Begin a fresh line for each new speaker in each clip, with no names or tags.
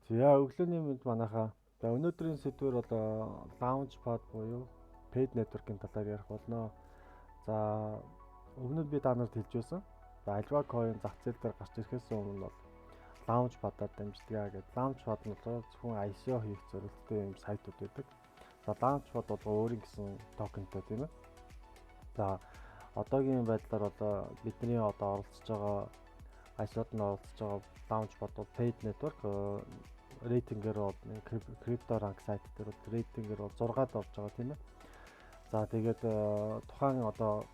За, өглөөний мэнд манайхаа. За, өнөөдрийн сэдвэр бол Launchpad буюу Paid Network-ийн талаар ярих болно. За, өмнө нь би та нарт хэлж байсан. За, альва coin зах зээл дээр гарч ирэхээс өмнө бол Launchpad-аар дамждаг гэдэг. Launchpad нь бол зөвхөн ICO хийх зорилттой юм сайтууд байдаг. За, Launchpad бол өөрийн гэсэн токентой, тийм ээ. За, одоогийн байдлаар одоо бидний одоо оролцож байгаа ICO-д нь оролцож байгаа Launchpad бол Paid Network рейтингээр бол крипто ранк сайт дээр бол рейтингээр бол 6-ад орж байгаа, тийм ээ. За, тэгээд тухайн одоо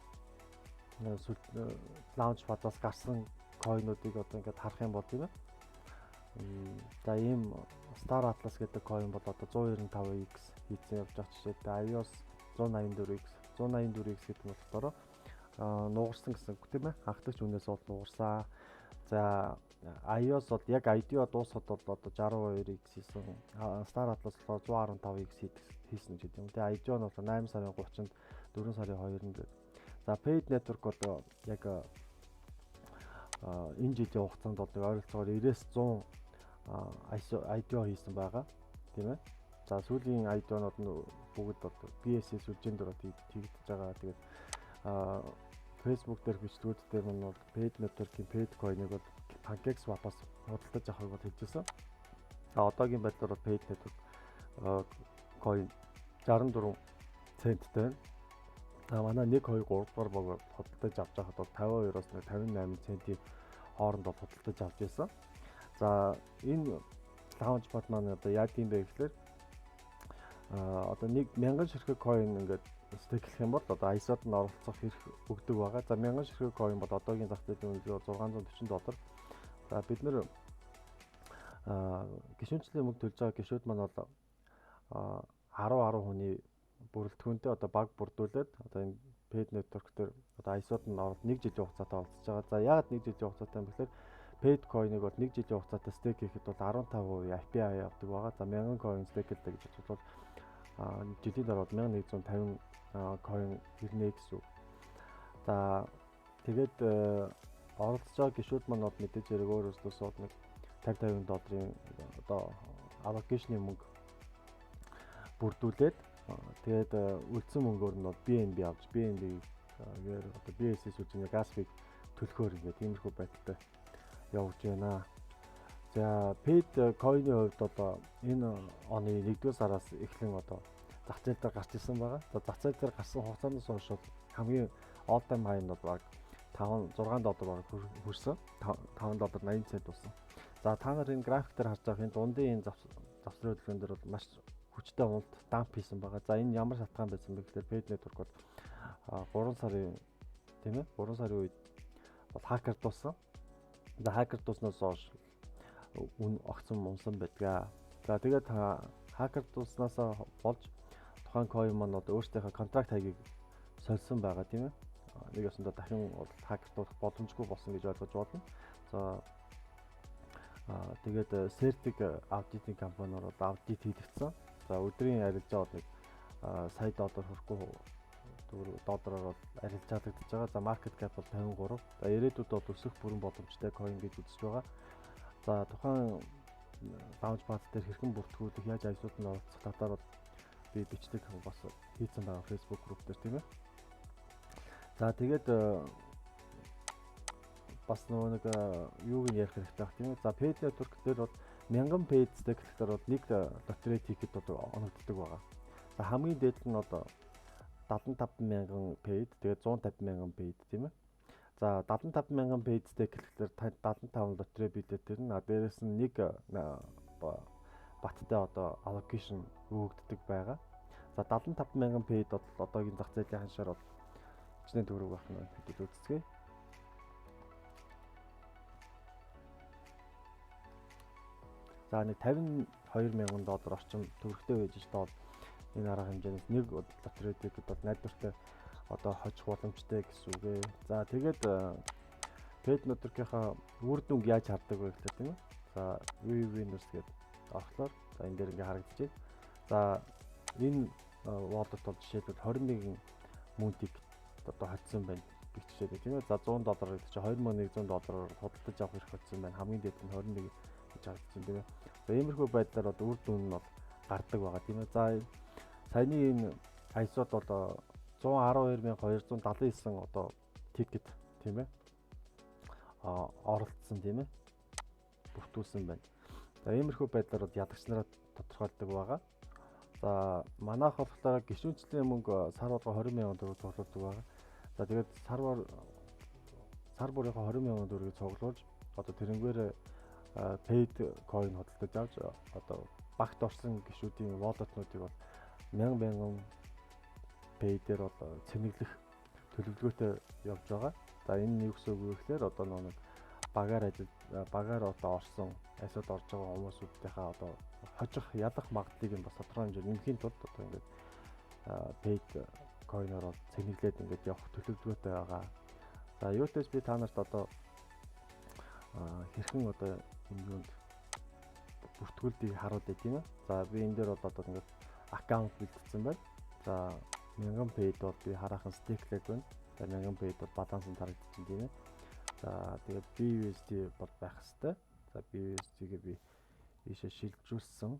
Launchpad-аас гарсан coin уудыг одоо ингээд харах юм бол, тийм ээ. За, ийм Star Atlas гэдэг coin бол одоо 195x хийцэн явж байгаа жишээтэй. iOS 184x, 184x гэдэг нь болохоор нугарсан гэсэн үг, тийм ээ. Анхдагч үнээс бол нугарсан. За, iOS бол яг IDO дуусахад бол одоо 62x хийсэн. Star Atlas болохоор 115x хийсэн гэдэг юм. Тэгээ IDO нь бол 8 сарын 30-нд, 4 сарын 2-нд. За, Paid Network бол яг энэ жилийн хугацаанд бол ойролцоогоор 90-с 100 IDO хийсэн байгаа. Тийм ээ. За, сүүлийн IDO-нууд нь бүгд бол BSC сүлжээнд ороод хийгдэж байгаа. Тэгээд Facebook дээр бичлэгүүд дээр нь бол Paid Network-ийн Paid coin-ыг бол PancakeSwap-аас худалдаж авахыг бол хэлжсэн. За, одоогийн байдлаар бол Paid Network coin 64 центтэй байна. За, манай 1 2 3 дугаар баг худалдаж авч байхад бол 52-оос 58 центийн хооронд бол худалдаж авч байсан. За, энэ Launchpad маань одоо яа гэм бэ гэхлээр одоо нэг мянган ширхэг coin ингээд stake лэх юм бол одоо ICO-д нь оролцох эрх өгдөг байгаа. За, 1000 ширхэг coin бол одоогийн зах зээлийн үнэлгээ 640 доллар. За, бид нэр гишүүнчлийн мөнгө төлж байгаа гишүүд маань бол 10 10 хүний бүрэлдэхүүнтэй одоо баг бүрдүүлээд одоо энэ Paid Network дээр одоо ICO-д нь оролт 1 жилийн хугацаатай оролцож байгаа. За, яагаад 1 жилийн хугацаатай юм бэхлээр Paid coin-ыг бол 1 жилийн хугацаатай stake хийхэд бол 15% APY авдаг байгаа. За, 1000 coin stake лээ гэж бодвол жилийн дараа 1150 coin ирнэ гэсэн үг. За, тэгээд оролцож байгаа гишүүд маань бол мэдээж хэрэг өөр өөрсдөөс бол нэг 50 50 долларын одоо allocation-ы мөнгө бүрдүүлээд, тэгээд үлдсэн мөнгөөр нь бол BNB авч, BNB-гээр одоо BSC сүлжээний gas fee төлөхөөр ингээд тиймэрхүү байдалтай явж байна. За, Paid coin-ы хувьд одоо энэ оны 1-р сараас эхлэн одоо зах зээл дээр гарч ирсэн байгаа. За, зах зээл дээр гарсан хугацаанаас хойш бол хамгийн all time high нь бол баг 5 6 доллар баг хүрсэн. 5 доллар 80 цент болсон. За, та нар энэ график дээр харж байгаа энэ дундын энэ завсрын хөдөлгөөн дээр бол маш хүчтэй уналт dump хийсэн байгаа. За, энэ ямар шалтгаан байсан бэ гэхээр Paid Network бол 3 сарын, тийм ээ, 3 сарын үед бол хакер дуусан. За, хакер дууснаас хойш үн огцон унсан байдгаа. За, тэгээд хакер дууснаас болж тухайн coin маань одоо өөрсдийнхөө contract хаягийг сольсон байгаа, тийм ээ. Нэг ёсондоо дахин бол хакер дуулах боломжгүй болсон гэж ойлгож байна. За, тэгээд CertiK аудитын компаниар бол аудит хийгдсэн. За, өдрийн арилжаа бол нэг сая доллар хүрэхгүй төгрөг доллараар бол арилжаалагдаж байгаа. За, market cap бол 53. За, ирээдүйд бол өсөх бүрэн боломжтой coin гэж үзэж байгаа. За, тухайн Launchpad дээр хэрхэн бүртгүүлэх, яаж ICO-д нь оролцох талаар бол би бичлэг бас хийцэн байгаа Facebook group дээр, тийм ээ. За, тэгээд бас нөгөө нэг юуг нь ярих хэрэгтэй байх, тийм ээ. За, Paid Network дээр бол 1000 paid stake лэхээр бол нэг лотерей ticket бол оногддог байгаа. За, хамгийн дээд нь одоо 75 мянган paid, тэгээд 150 мянган paid, тийм ээ. За, 75 мянган paid stake лэхээр 75 лотерей билет тэр нь, а дээрэс нь нэг баттай одоо allocation өгөгддөг байгаа. За, 75 мянган paid бол одоогийн зах зээлийн ханшаар бол хичнээн төгрөг байх нь хэдүүл үзцгээе. За, нэг 52 мянган доллар орчим төгрөгтэй байж ш доо энэ арга хэмжээнээс нэг лотерей ticket бол найдвартай одоо хожих боломжтой гэсэн үг ээ. За, тэгээд Paid Network-ийнхаа үр дүнг яаж хардаг вэ гэхлээр, тийм ээ. За, VV Winners гэдэг орохлоор за энэ дээр ингээ харагдаж байна. За, энэ wallet бол жишээлбэл 21 мөн ticket одоо хоцсон байна гэх жишээ, тийм ээ. За, 100 доллар гэдэг чинь 2100 доллараар худалдаж авах эрх хоцсон байна. Хамгийн дээд нь 21 гэж харагдаж байна, тийм ээ. За, иймэрхүү байдлаар бол үр дүн нь бол гардаг байгаа, тийм ээ. За, саяны энэ ICO-д бол 112,279 одоо ticket, тийм ээ, оролцсон, тийм ээ, бүртгүүлсэн байна. За, иймэрхүү байдлаар бол ялагч нараа тодорхойлдог байгаа. За, манайх болохоор гишүүнчлийн мөнгө сар болго 20 мянган төгрөг цуглуулдаг байгаа. За, тэгээд сар бүрийнхээ 20 мянган төгрөгийг цуглуулж одоо тэрнгээр paid coin худалдаж авч одоо багт орсон гишүүдийн wallet-нуудыг бол мянган мянган pay дээр бол цэнэглэх төлөвлөгөөтэй явж байгаа. За, энэ нь юу гэсэн үг вэ гэхээр одоо нэг багаар ажил багаар одоо орсон ICO-д орж байгаа хүмүүсүүдийнхээ одоо хожих, ялах магадлалыг нь бас тодорхой хэмжээнд нэмэхийн тулд одоо ингээд paid coin-оор бол цэнэглээд ингээд явах төлөвлөгөөтэй байгаа. За, юутэйч би та нарт одоо хэрхэн одоо энэ юунд бүртгүүлдгийг харуулъя, тийм ээ. За, би энэ дээр бол одоо ингээд аккаунт бэлтгэсэн байна. За, 1000 paid бол би хараахан stake лээд байна. За, 1000 paid бол баланс нь харагдчихэв, тийм ээ. За, тэгээд BUSD бол байх хэвээр. За, BUSD-гээ би ийшээ шилжүүлсэн.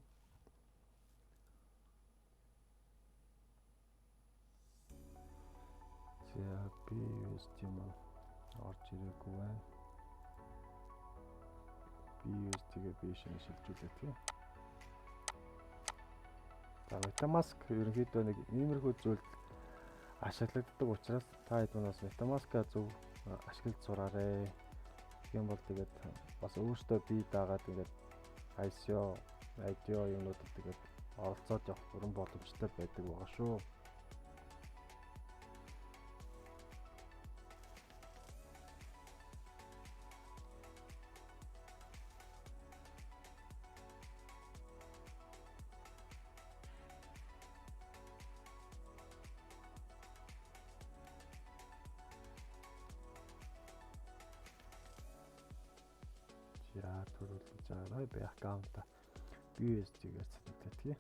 За, BUSD маань орж ирээгүй байна. BUSD-гээ би ийшээ шилжүүлээ, тийм. За, MetaMask ерөнхийдөө нэг иймэрхүү зүйлд ашиглагддаг учраас та хэд манаас MetaMask-а зөв ашиглаж сураарэ. Тэгэх юм бол тэгээд бас өөртөө бие даагаад ингээд ICO, IDO юмнуудад тэгээд оролцоод явах бүрэн боломжтой байдаг байгаа шүү. За, төрүүлж байгаарай. Би аккаунта BUSD-гээр цэнэглэдэг.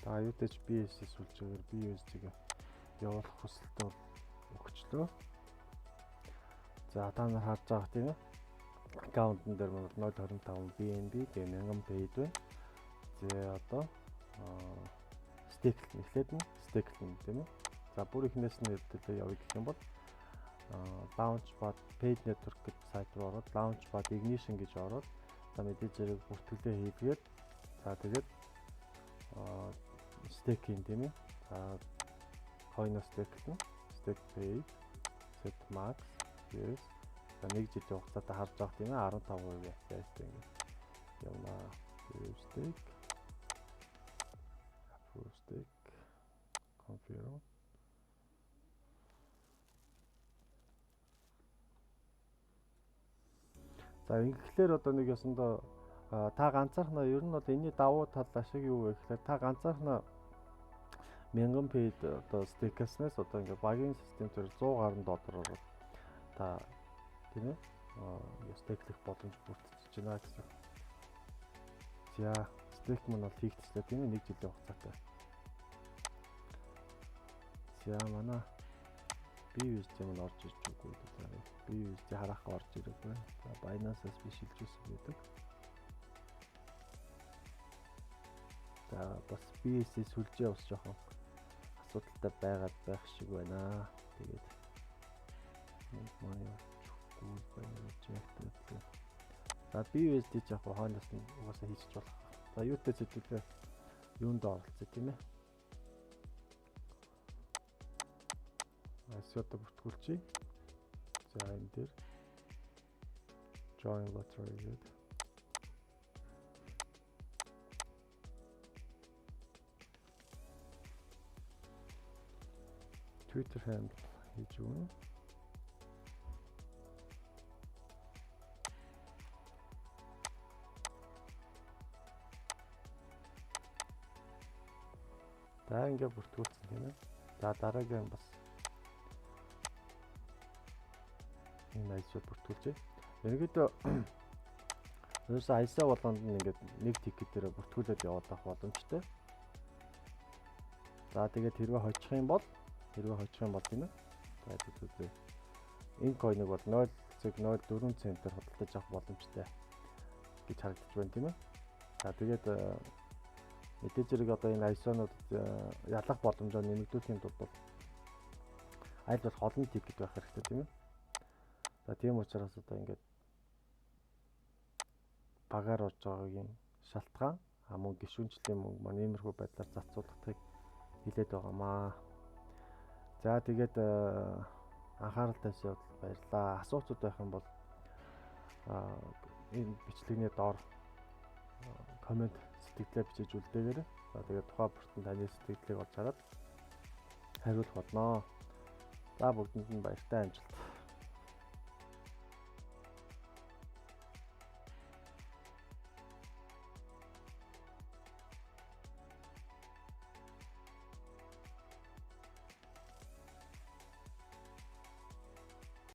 За, юутай ч BSC сүлжээгээр BUSD-г явуулах хүсэлтээ өгчлөө. За, та нар харж байгаа, тийм ээ. Аккаунтн дээр бол 0.25 BNB, тэгээ 1000 paid байна. За, одоо stake эхлээд нь stake лэн, тийм ээ. За, бүр ихнээс нь хэдүүлээ явъя гэх юм бол Launchpad Paid Network гэдэг сайт руу ороод Launchpad Ignition гэж ороод, за, мэдээж зэрэг бүртгэлээ хийгээд, за, тэгээд stake хийн, тийм ээ. За, coin stake лэн, stake paid, set max, yes. За, нэг жилийн хугацаатай харж байгаа, тийм ээ, 15% яйтай ингээд явна. Stake, approve stake, confirm. За, ингэхлээр одоо нэг ёсондоо та ганцаархнаа ер нь бол энэний давуу тал ашиг юу вэ гэхээр та ганцаархнаа 1000 paid одоо stake лснээс одоо ингээ багийн систем дээр 100 гаруй доллараар та, тийм ээ, stake лэх боломж бүрдчихэж байна гэсэн. За, stake мөн бол хийгдчихлээ, тийм ээ, нэг жилийн хугацаатай. За, манай BUSD мань орж ирж үгүй дээ. BUSD харахгүй орж ирээгүй. За, Binance-аас би шилжүүлсэн байдаг. За, бас BSC сүлжээ бас жоохон асуудалтай байгаад байх шиг байна. Тэгээд маань явчихгүй байна гэж ягтдаг. За, BUSD ч яг хойноос нь угаасаа хийчих болох. За, юутай зэдвэлээ юунд оролцъё, тийм ээ. ICO-то бүртгүүлчихье. За, энэ дээр join lottery гэдэг. Twitter handle хийж өгнө. За, ингээ бүртгүүлсэн, тийм ээ. За, дараагийн бас энэ ICO бүртгүүлжээ. Ерөнхийдөө Ерөөсөө ICO болгонд нь ингээд нэг ticket дээр бүртгүүлээд яваад авах боломжтой. За, тэгээд хэрвээ хожих юм бол, тийм ээ. За, үзье. Энэ coin ыг бол 0.04 центээр худалдаж авах боломжтой гэж харагдаж байна, тийм ээ. За, тэгээд мэдээж хэрэг одоо энэ ICO-нууд ялах боломжоо нэмэгдүүлэхийн тулд бол аль болох олон ticket байх хэрэгтэй, тийм ээ. За, тийм учраас одоо ингээд багаар орж байгаагийн шалтгаан мөн гишүүнчлийн мөнгө маань иймэрхүү байдлаар зарцуулахдахыг хэлээд байгаамаа. За, тэгээд анхаарал тавьсан явдал баярлалаа. Асуултууд байх юм бол энэ бичлэгний доор comment, сэтгэгдлээ бичиж үлдээгээрэй. За, тэгээд тухайн бүртэн таны сэтгэгдлийг олж хараад хариулах болно. За, бүгдэнд нь баяртай, амжилт.